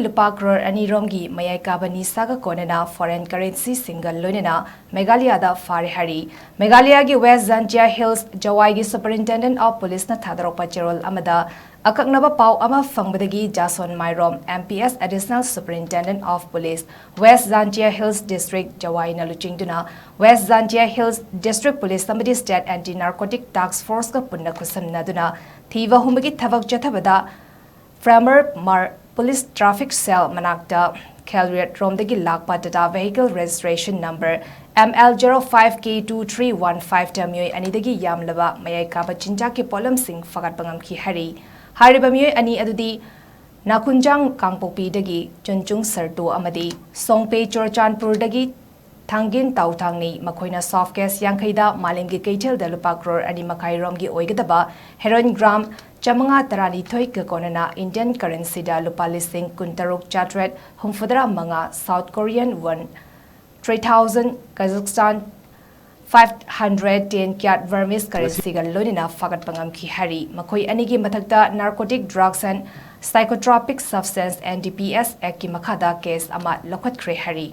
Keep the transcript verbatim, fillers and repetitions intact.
ꯂꯨꯄꯥ ꯀ꯭ꯔꯣꯔ ꯑꯅꯤ ꯔꯣꯝꯒꯤ ꯃꯌꯥꯏ ꯀꯥꯕ ꯅꯤꯁꯥꯒ ꯀꯣꯟꯅꯅ foreign currencyꯁꯤꯡꯒ ꯂꯣꯏꯅꯅ ꯃꯦꯘꯥꯂꯌꯥꯗ ꯐꯥꯔꯦ ꯍꯥꯏꯔꯤ꯫ ꯃꯦꯘꯥꯂꯌꯥꯒꯤ West Jaintia Hills ꯖꯋꯥꯏꯒꯤ Superintendent of Policeꯅ ꯊꯥꯗꯣꯔꯛꯄ ꯆꯦꯔꯣꯜ ꯑꯃꯗ ꯑꯀꯛꯅꯕ ꯄꯥꯎ ꯑꯃ ꯐꯪꯕꯗꯒꯤ ꯖꯥꯁꯣꯟ ꯃꯥꯏꯔꯣꯝ, M P S Additional Superintendent of Police, West Jaintia Hills District ꯖꯋꯥꯏꯅ ꯂꯨꯆꯤꯡꯗꯨꯅ West Jaintia Hills District Police ꯑꯃꯗꯤ State Anti Narcotic Task Forceꯀ ꯄꯨꯟꯅ ꯈꯨꯠꯁꯝꯅꯗꯨꯅ ꯊꯤꯕ ꯍꯨꯝꯕꯒꯤ ꯊꯕꯛ ꯆꯠꯊꯕꯗ Framar Mar Police Traffic Cell ꯃꯅꯥꯛꯇ ꯈꯦꯜꯔꯤꯌꯠ ꯔꯣꯝꯗꯒꯤ ꯂꯥꯛꯄ Tata Vehicle Registration Number M L zero five K two three one fiveꯇ ꯃꯤꯑꯣꯏ ꯑꯅꯤꯗꯒꯤ ꯌꯥꯝꯂꯕ ꯃꯌꯥꯏ ꯀꯥꯕ ꯆꯤꯟꯖꯥꯛꯀꯤ ꯄꯣꯠꯂꯝꯁꯤꯡ ꯐꯥꯒꯠꯄ ꯉꯝꯈꯤ ꯍꯥꯏꯔꯤ꯫ ꯍꯥꯏꯔꯤꯕ ꯃꯤꯑꯣꯏ ꯑꯅꯤ ꯑꯗꯨꯗꯤ ꯅꯥꯈꯨꯟꯖꯥꯡ ꯀꯥꯡꯄꯣꯛꯄꯤꯗꯒꯤ ꯆꯨꯟꯆꯨꯡ ꯁꯔꯇꯨ ꯑꯃꯗꯤ ꯁꯣꯡꯄꯦ ꯆꯨꯔꯆꯥꯟꯄꯨꯔꯗꯒꯤ ꯊꯥꯡꯒꯤꯟ ꯇꯥꯎꯊꯥꯡꯅꯤ꯫ ꯃꯈꯣꯏꯅ soft cash ꯌꯥꯡꯈꯩꯗ ꯃꯥꯂꯦꯝꯒꯤ ꯀꯩꯊꯦꯜꯗ ꯂꯨꯄꯥ ꯀ꯭ꯔꯣꯔ ꯑꯅꯤ ꯃꯈꯥꯏ ꯔꯣꯝꯒꯤ ꯑꯣꯏꯒꯗꯕ heroin gram ꯆꯥꯃꯉꯥ ꯇꯔꯥꯅꯤꯊꯣꯏꯒ ꯀꯣꯟꯅꯅ Indian currencyꯗ ꯂꯨꯄꯥ ꯂꯤꯁꯤꯡ ꯀꯨꯟꯇꯔꯨꯛ ꯆꯥꯇ꯭ꯔꯦꯠ ꯍꯨꯝꯐꯨꯇꯔꯥ ꯃꯉꯥ South Korean won, three thousand Kazakhstan five hundred ten kyat Burmese currencyꯒ ꯂꯣꯏꯅꯅ ꯐꯥꯒꯠꯄ ꯉꯝꯈꯤ ꯍꯥꯏꯔꯤ꯫ ꯃꯈꯣꯏ ꯑꯅꯤꯒꯤ ꯃꯊꯛꯇ Narcotic Drugs and Psychotropic Substance, N D P S Actꯀꯤ ꯃꯈꯥꯗ case ꯑꯃ ꯂꯧꯈꯠꯈ꯭ꯔꯦ ꯍꯥꯏꯔꯤ꯫